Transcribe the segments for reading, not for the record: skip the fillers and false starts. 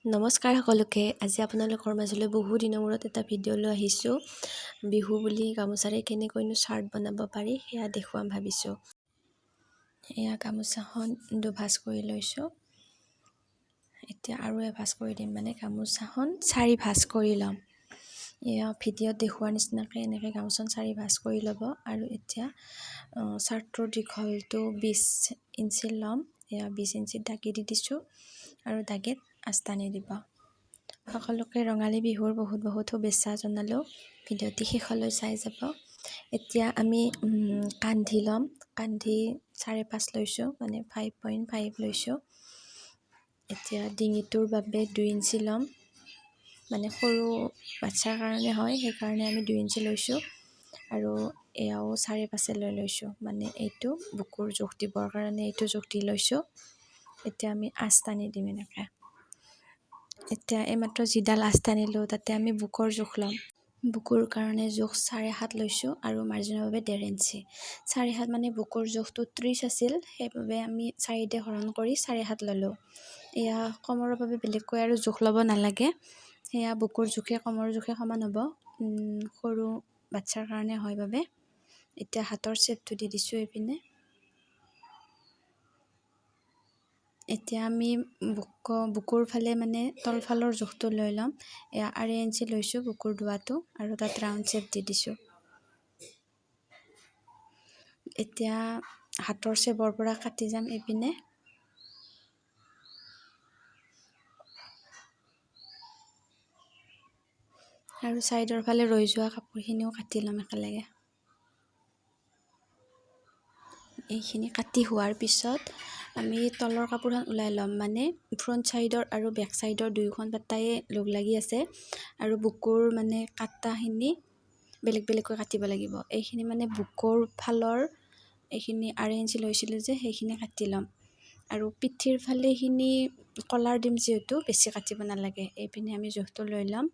নমস্কাৰ সকলোকে। আজি আপোনালোকৰ মাজলৈ বহু দিনৰ মূৰত এটা ভিডিঅ' লৈ আহিছোঁ। বিহু বুলি গামোচাৰে কেনেকৈনো চাৰ্ট বনাব পাৰি সেয়া দেখুৱাম ভাবিছোঁ। এয়া গামোচাখন দুভাঁজ কৰি লৈছোঁ। এতিয়া আৰু এভাঁজ কৰি দিম, মানে গামোচাখন চাৰি ভাঁজ কৰি ল'ম। এয়া ভিডিঅ'ত দেখুওৱাৰ নিচিনাকৈ এনেকৈ গামোচাখন চাৰি ভাঁজ কৰি ল'ব। আৰু এতিয়া চাৰ্টটোৰ দীঘলটো 20 ইঞ্চি ল'ম। এয়া 20 ইঞ্চিত দাগি দি দিছোঁ আৰু দাগিত আঁচ টানি দিব। সকলোকে ৰঙালী বিহুৰ বহুত বহুত শুভেচ্ছা জনালোঁ। ভিডিঅ'টি শেষলৈ চাই যাব। এতিয়া আমি কান্ধি ল'ম। কান্ধি 5.5 লৈছোঁ, মানে 5.5 লৈছোঁ। এতিয়া ডিঙিটোৰ বাবে 2 ইঞ্চি ল'ম, মানে সৰু বাচ্ছাৰ কাৰণে হয়, সেইকাৰণে আমি 2 ইঞ্চি লৈছোঁ। আৰু এয়াও 5.5 লৈ লৈছোঁ, মানে এইটো বুকুৰ জোখ দিবৰ কাৰণে এইটো জোখ দি লৈছোঁ। এতিয়া আমি আঁচ টানি দিম এনেকৈ। এতিয়া এইমাত্ৰ যিডাল আঁচ টানিলোঁ তাতে আমি বুকুৰ জোখ ল'ম। বুকুৰ কাৰণে জোখ 7.5 লৈছোঁ আৰু মাৰ্জিনৰ বাবে 1.5 ইঞ্চি। 7.5 মানে বুকুৰ জোখটো 30 আছিল, সেইবাবে আমি 4 হৰণ কৰি 7.5 ল'লোঁ। এয়া কমৰৰ বাবে বেলেগকৈ আৰু জোখ ল'ব নালাগে, সেয়া বুকুৰ জোখে কমৰৰ জোখে সমান হ'ব, সৰু বাচ্ছাৰ কাৰণে হয় বাবে। এতিয়া হাতৰ শ্বেপটো দি দিছোঁ এইপিনে। এতিয়া আমি বুকুৰ ফালে মানে তলফালৰ জোখটো লৈ ল'ম। এয়া 2.5 ইঞ্চি লৈছোঁ বুকুৰ দোৱাটো আৰু তাত ৰাউণ্ড শ্বেপ দি দিছোঁ। এতিয়া হাতৰ শ্বেপৰ পৰা কাটি যাম এইপিনে। আৰু ছাইডৰ ফালে ৰৈ যোৱা কাপোৰখিনিও কাটি ল'ম একেলগে। এইখিনি কাটি হোৱাৰ পিছত আমি তলৰ কাপোৰখন ওলাই ল'ম, মানে ফ্ৰণ্ট ছাইডৰ আৰু বেক ছাইডৰ দুয়োখন পাতাই লগ লাগি আছে আৰু বুকুৰ মানে কাটাখিনি বেলেগ বেলেগকৈ কাটিব লাগিব। এইখিনি মানে বুকুৰ ফালৰ এইখিনি 2.5 ইঞ্চি লৈছিলোঁ যে, সেইখিনি কাটি ল'ম। আৰু পিঠিৰ ফালে এইখিনি কলাৰ দিম যিহেতু বেছি কাটিব নালাগে। এইপিনে আমি জোখটো লৈ ল'ম।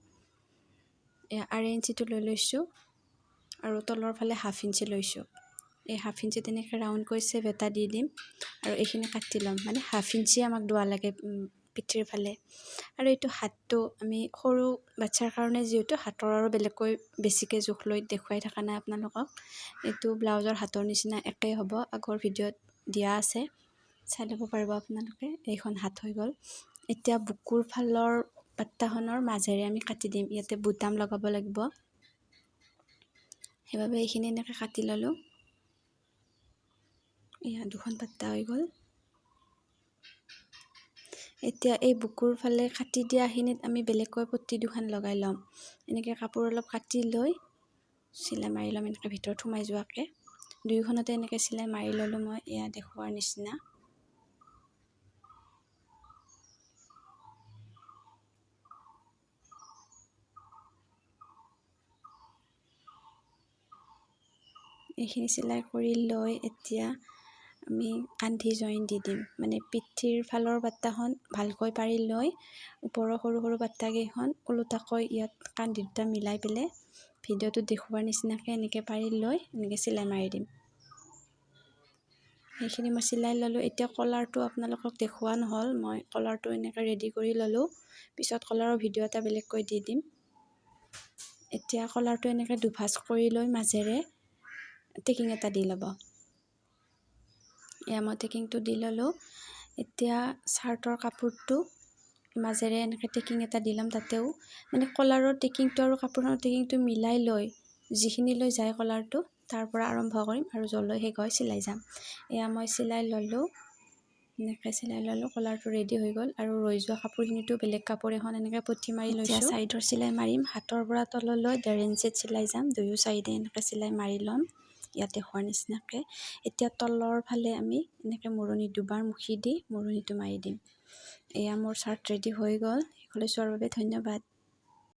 2.5 ইঞ্চিটো লৈ লৈছোঁ আৰু তলৰ ফালে 0.5 ইঞ্চি লৈছোঁ। এই 0.5 ইঞ্চি তেনেকৈ ৰাউণ্ডকৈ চেপ এটা দি দিম আৰু এইখিনি কাটি ল'ম, মানে 0.5 ইঞ্চি আমাক দোৱা লাগে পিঠিৰ ফালে। আৰু এইটো হাতটো আমি সৰু বাচ্ছাৰ কাৰণে যিহেতু হাতৰ আৰু বেলেগকৈ বেছিকৈ জোখ লৈ দেখুৱাই থকা নাই আপোনালোকক। এইটো ব্লাউজৰ হাতৰ নিচিনা একেই হ'ব, আগৰ ভিডিঅ'ত দিয়া আছে, চাই ল'ব পাৰিব আপোনালোকে। এইখন হাত হৈ গ'ল। এতিয়া বুকুৰ ফালৰ পাত্তাখনৰ মাজেৰে আমি কাটি দিম, ইয়াতে বুটাম লগাব লাগিব, সেইবাবে এইখিনি এনেকৈ কাটি ল'লোঁ। এয়া দুখন পাত্তা হৈ গ'ল। এতিয়া এই বুকুৰ ফালে কাটি দিয়াখিনিত আমি বেলেগকৈ পট্টি দুখন লগাই ল'ম। এনেকৈ কাপোৰ অলপ কাটি লৈ চিলাই মাৰি ল'ম, এনেকৈ ভিতৰত সোমাই যোৱাকৈ। দুয়োখনতে এনেকৈ চিলাই মাৰি ল'লোঁ মই, এয়া দেখুওৱাৰ নিচিনা। এইখিনি চিলাই কৰি লৈ এতিয়া আমি কান্ধি জইন দি দিম, মানে পিঠিৰ ফালৰ পাত্তাখন ভালকৈ পাৰি লৈ ওপৰৰ সৰু সৰু পাত্তাকেইখন ওলোটাকৈ ইয়াত কান্ধি দুটা মিলাই পেলাই ভিডিঅ'টোত দেখুওৱাৰ নিচিনাকৈ এনেকৈ পাৰি লৈ এনেকৈ চিলাই মাৰি দিম। সেইখিনি মই চিলাই ল'লোঁ। এতিয়া কলাৰটো আপোনালোকক দেখুওৱা নহ'ল, মই কলাৰটো এনেকৈ ৰেডি কৰি ল'লোঁ, পিছত কলাৰৰ ভিডিঅ' এটা বেলেগকৈ দি দিম। এতিয়া কলাৰটো এনেকৈ দুভাঁজ কৰি লৈ মাজেৰে টেকিং এটা দি ল'ব। এয়া মই টেকিংটো দি ল'লোঁ। এতিয়া চাৰ্টৰ কাপোৰটো মাজেৰে এনেকৈ টেকিং এটা দি ল'ম, তাতেও মানে কলাৰৰ টেকিংটো আৰু কাপোৰখনৰ টেকিংটো মিলাই লৈ যিখিনিলৈ যায় কলাৰটো তাৰ পৰা আৰম্ভ কৰিম আৰু য'লৈ শেষ হয় চিলাই যাম। এয়া মই চিলাই ল'লোঁ, এনেকৈ চিলাই ল'লোঁ, কলাৰটো ৰেডি হৈ গ'ল। আৰু ৰৈ যোৱা কাপোৰখিনিতো বেলেগ কাপোৰ এখন এনেকৈ পটি মাৰি লৈছোঁ। ছাইডৰ চিলাই মাৰিম, হাতৰ পৰা তললৈ 1.5 ইঞ্চিত চিলাই যাম, দুয়ো ছাইডে এনেকৈ চিলাই মাৰি ল'ম ইয়াত দেখুওৱাৰ নিচিনাকৈ। এতিয়া তলৰ ফালে আমি এনেকৈ মৰণি দুবাৰ মুখি দি মৰণিটো মাৰি দিম। এয়া মোৰ চাৰ্ট ৰেডি হৈ গ'ল। শেষলৈ চোৱাৰ বাবে ধন্যবাদ।